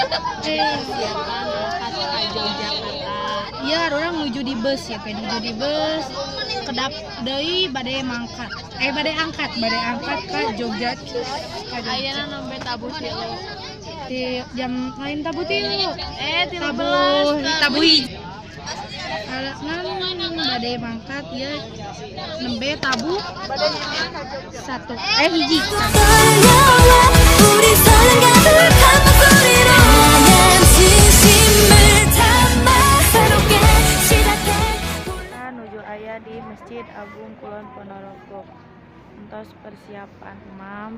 Persiapan angkat ke Yogyakarta. Iya, urang nuju di bus ya, teh nuju di bus. Kedap deui bade mangkat. Eh, bade angkat ke Jogja. Ka Jogja. Ayeuna nembe tabuh 3. Di jam lain tabuh 3. Eh, Tabuh 13. tabuh hiji. Alasna bade mangkat ya nembe tabuh 1 eh hiji. 우리 설렘 가득한 목소리로 하얀 진심을 담아 새롭게 시작해. Kita nuju aya di Masjid Agung Kulon Ponorogo. Entos persiapan mam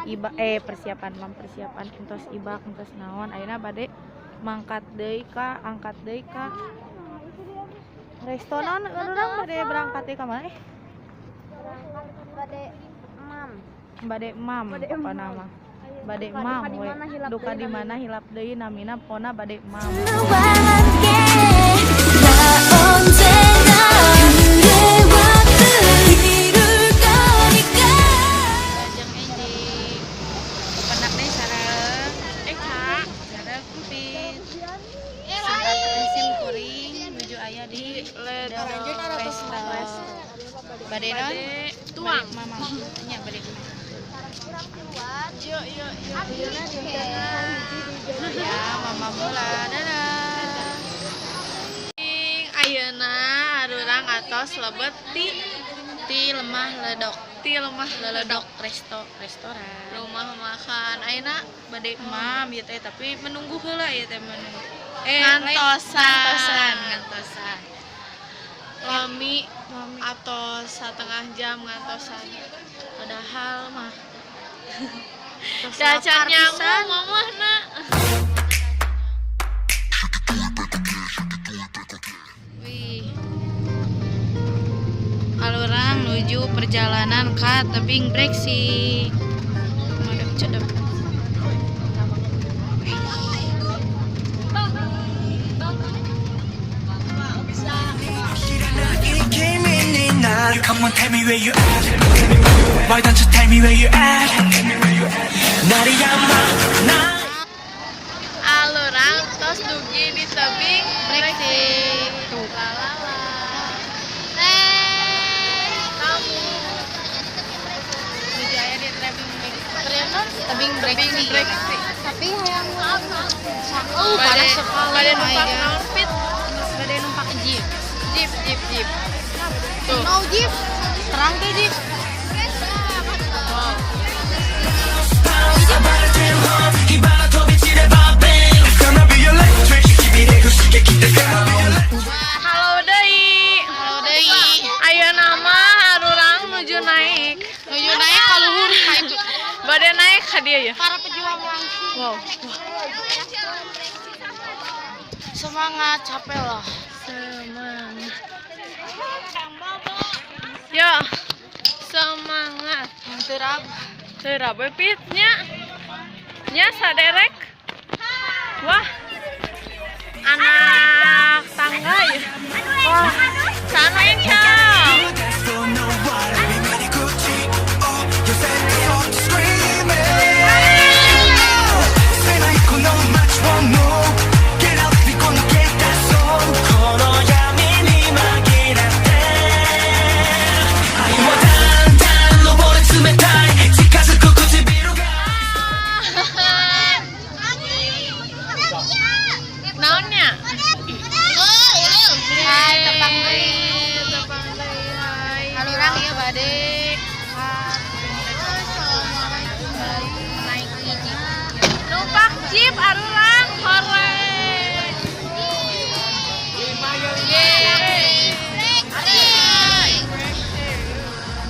iba eh persiapan mam persiapan entos ibak entos naon ayeuna bade mangkat deui ka angkat deui ka resto naon urang bade berangkat deui ka mana eh? Bade mam. Bade mam apa nama bade mam we duka di mana hilap deui namina pona bade mam. 너와 함께 나 언제나 그래왔듯 이룰 거니까. Lajeng enjing. Kepenak deui sareng Eka, sareng Empit. Sareng sim kuring nuju aya di Resto. Bade naon? Tuang. Mama. Nya bade mama. Yuk, yuk, yuk. Ya, mama mula. Dadah. Ayeuna arurang atos lebet ti Ti Lemah Ledok. Ti Lemah Leledok resto restoran. Rumah makan. Ayeuna Bade mam ieu teh tapi menunggu heula ieu teh menunggu. Eh, Ngantosan. Ngantosan, ngantosan. Lami atau setengah jam ngantosan. Padahal mah tos Cacan lapar nyamu pisan. Mamahna. Wih. Alurang nuju perjalanan ke tebing Breksi. Madep cedep. Come on, tell me where you at. Why don't you tell me where you at? 날이야마 나. Alurang tos dugi di tebing Breksi. Tuh. La la la. Eh, kamu Nuju aya di tebing tebing tebing Breksi. Breksi. Tapi hayang Oh, Bade panas sekali. bade Oh my numpak God. naon, Pit? Bade numpak jeep. Jeep, jeep, jeep. Tuh. No jeep. Terang tuh jeep. Wow. Gonna be electric. Halo deui. Halo deui. Ayeuna mah arurang nuju naik. Nuju naik ka luhur ka itu. Bade naik ka dieu ya. Para pejuang langsung. Wow. Semangat, capek lah. Semangat. Yo. Semangat. Terap. Teu we Pit nya. Nya saderek. Wah. Anak tangga ya. Wah. Sana Enca. Naonnya? Hai, tepang deui. Tepang deui, hai. Alurang ieu bade ka naik jeep. Numpak jeep arurang hore. Yeay.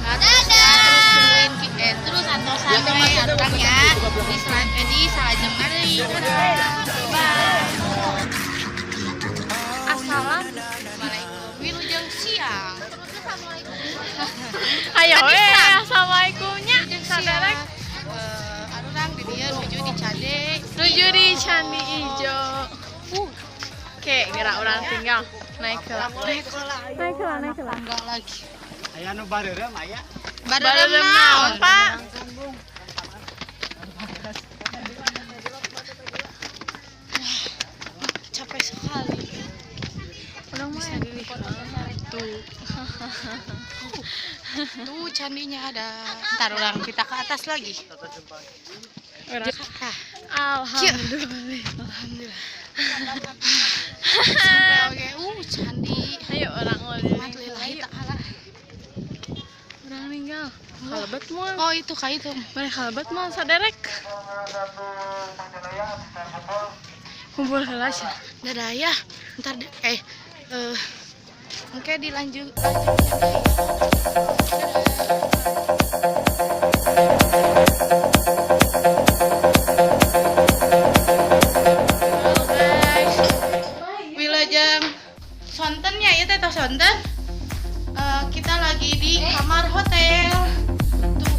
Nah, terus ya, terus tungguin terus antosan we arurang ya. Di di salajengna deui. Bye. Assalamualaikum. Wilujeng siang. Ayo Tadi we, terang. assalamualaikum nya. Wilujeng Saderek siang. Eh, arurang di dieu nuju di Candi nuju di Candi Ijo. Oke, gerak orang tinggal naik ke naik ke naik ke tangga lagi. Aya nu bareureum aya. Bareureum Bareureum naon, naon, Pak? Tuh. Tuh candinya ada. Ntar orang kita ke atas lagi. Alhamdulillah. Alhamdulillah. Sampai oke. Candi. Ayo orang lillahi ta'ala. Orang ninggal. Kalebet moal. Oh itu kayak itu. Mereka kalebet moal saderek. Kumpul heula sih. Dadah ya. Ntar oke dilanjut. Halo guys. Wilujeng sonten ya, ieu teh tos sonten. Kita lagi di kamar hotel. Tuh,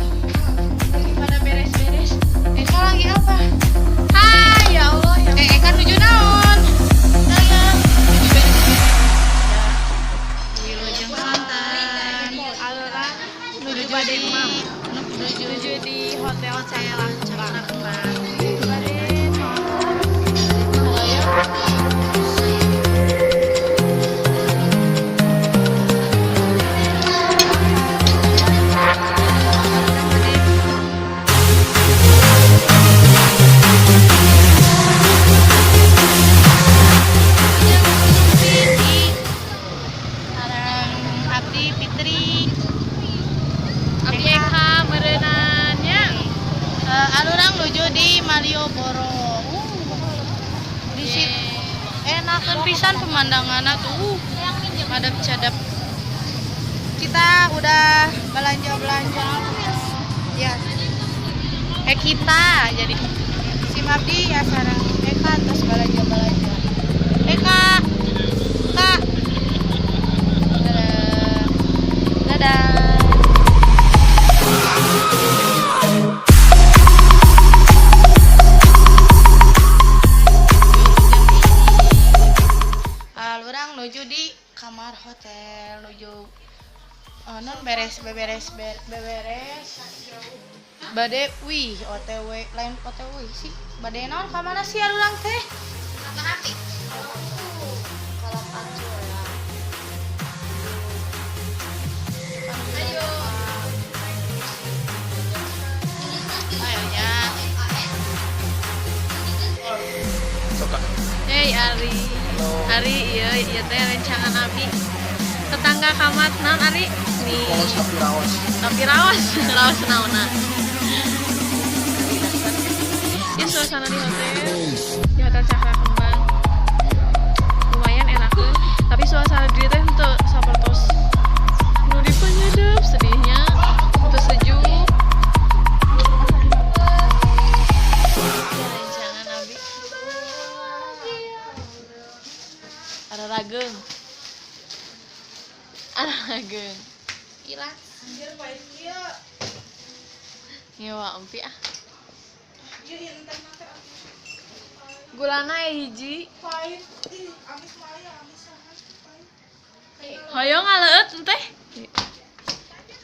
lagi pada beres-beres. Eka lagi apa? Hai, ya Allah ya. Eka nuju naon? Dadah. Nuju beres-beres. Wilujeng sonten. Alura Nuju di nuju di hotel Caya Cakra Kembang. Sareng Abdi Fitri. Abdi Eka merenannya. Alurang nuju di Malioboro. Di situ enakan pisan pemandangannya tuh. Madep cadep. Kita udah belanja-belanja. Ya. Kita jadi si Abdi ya sareng Eka terus belanja-belanja. Eka. Kak. Dadah. Dadah. Alurang nuju di kamar hotel nuju non beres beberes beberes bade wih OTW lain OTW sih bade naon ka mana sih alurang teh? Ayo. Ayo nya. Hey Ari. Ari iya iya teh rencangan abdi. Tetangga kamar naon Ari? Nih. Tapi raos, raos naonna. Ini suasana di hotel Cakra Kembang. Lumayan enak tuh, tapi suasana di teh henteu sapertos nu dipenyedep sedihnya, teu sejuk. Rencangan abdi. Ada rageung. Ada rageung. Ilang. Ngewa empi ah. Gulana hiji. Hoyong ngaleueut teh.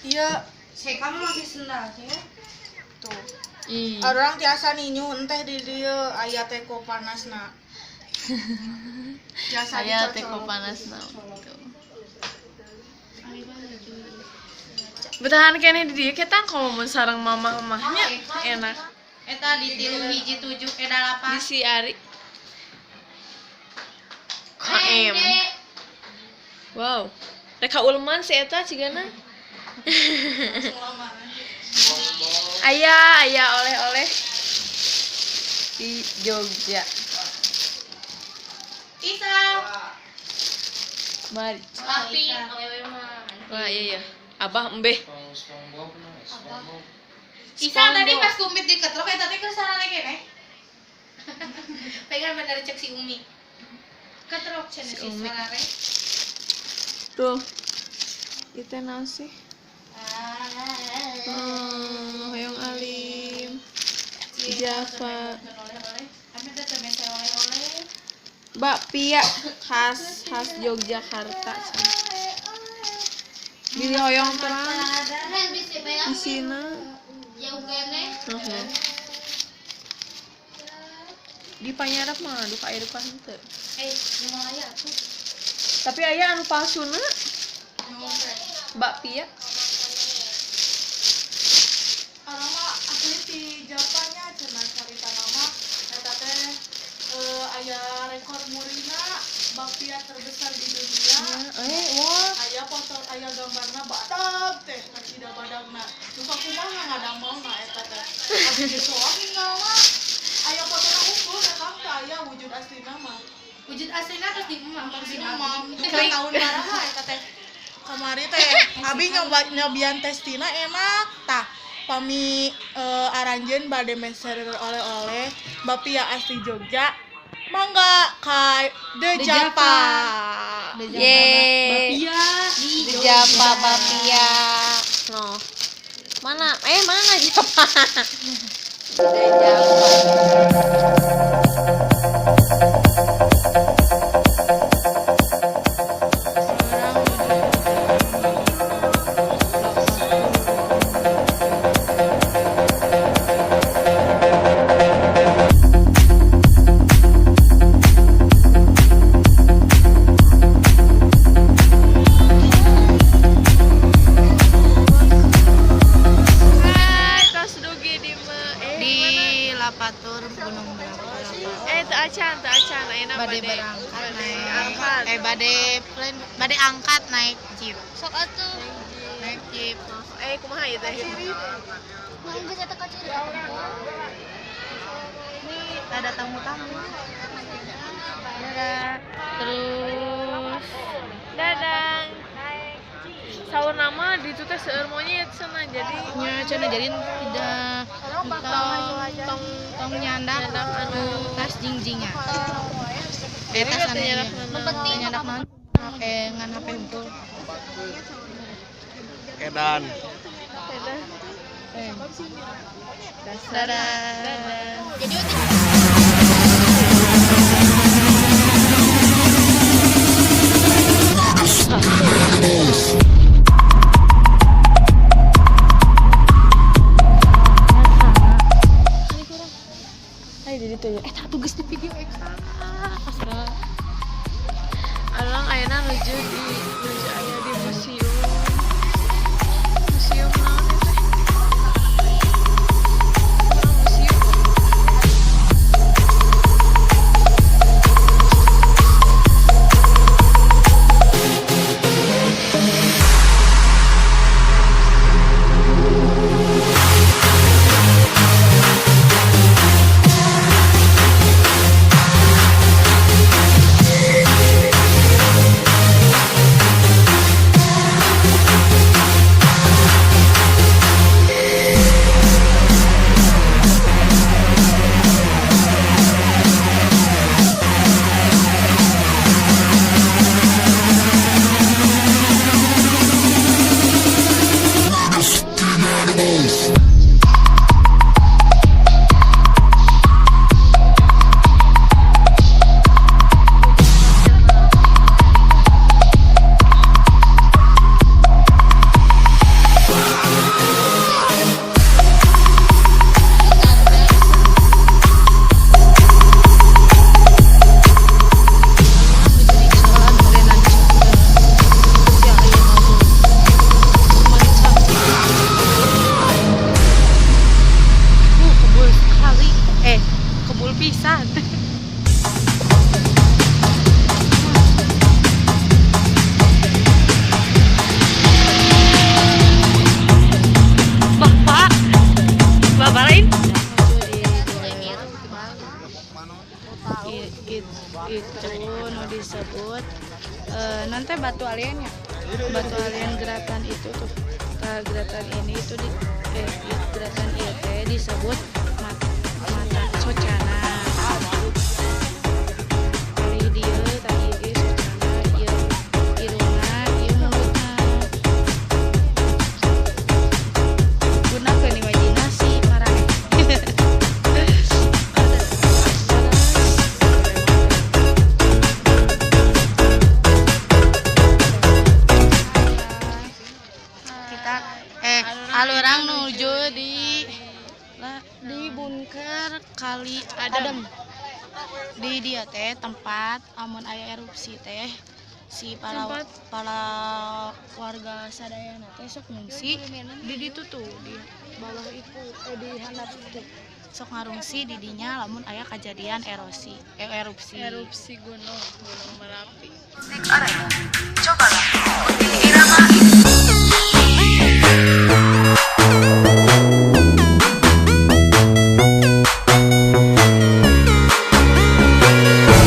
Iya, Saya kamu lagi sendal ya. tuh. Ih. Orang tiasa ninyu enteh di dieu aya teko panasna. Tiasa Aya dicocolok. teko panasna. Bertahan keneh di dieu ketang komo mun sareng mamah-mamahnya enak. Eta di 3 1 7 8. Di si Ari. KM. Wow. Reka ulman si eta cigana. Aya, aya oleh-oleh di Jogja. Isa. Mari. Tapi awewe mah. Wah, iya iya. Abah embeh. Isa tadi pas kumpit di ketrok eta teh keur sarana keneh. Pengen bener cek si Umi. Ketrok cenah Si si Umi. sarare. Tuh. Itu naon sih? Hoyong alim. Java. Bakpia khas khas Yogyakarta. Bilih hoyong terang isina. Heeh. Di Panyarap mah duka aya duka henteu. Tapi aya anu palsuna. Bakpia. Aroma asli di Japanya cenah carita nama eta teh aya rekor murina bakpia terbesar di dunia. Wah. Aya foto aya gambarna badag teh kacida badagna. Duka kumaha ngadamelna eta teh. Abdi geus soang ninggalna. Aya fotona ukur eta teh aya wujud aslina mah. Wujud aslina terus di emam Di emam duka tahun baraha eta teh. Kamari teh abi nyoba nyobian testina enak tah. Pami aranjeun bade meser oleh-oleh bapia asli Jogja mangga ka The Japa. Yeay. Bapia Di Japa Bapia. No. Mana? Mana Japa? The Japa. Hai, tos dugi di Di mana? Lapatur Gunung Berapi. Teu acan ayeuna Bade bade berangkat bade naik angkat. Bade plan bade angkat naik jeep. Sok atuh. Naik jeep. Kumaha ieu teh? Nah, geus eta kaciri. Ini ada tamu-tamu. Dadah. Terus dadang. Saur nama di itu teh seueur monyet cenah jadi Nya cenah jadi tidak tong tong tong nyandak nyandak anu tas jingjingnya. Jadi Tas teu anu nyandak ieu. naon. Nyandak naon? HP ngan HP hungkul. Edan. Dadah. Dadah. Jadi Hai jadi tuh tak tugas di video ekstra. Alang ayeuna nuju di nuju aya di museum. Museum naon ieu teh? Naon museum? Kebul sekali. Kebul pisan. Bapak. Bapak lain? Itu nu disebut nanti batu alien ya, batu alien gerakan itu tuh. Tah, gerakan ini itu di gerakan ieu teh disebut mata socana. Di dieu tadi ge socana ieu irungna ieu mulutna. Gunakeun imajinasi maraneh. Kita alurang nuju di bunker Kali Adem. Di dia teh tempat amun aya erupsi teh si para Tempat. para Warga sadayana teh sok ngungsi di ditu tuh, di bawah itu, di handap itu sok ngarungsi di dinya lamun aya kejadian erosi, erupsi. Erupsi gunung, Gunung Merapi.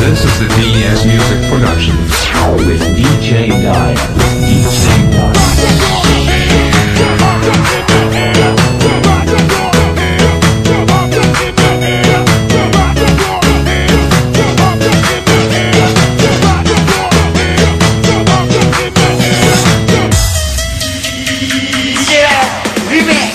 This is the DS Music Production with DJ Daya. With DJ Daya. Yeah, remix.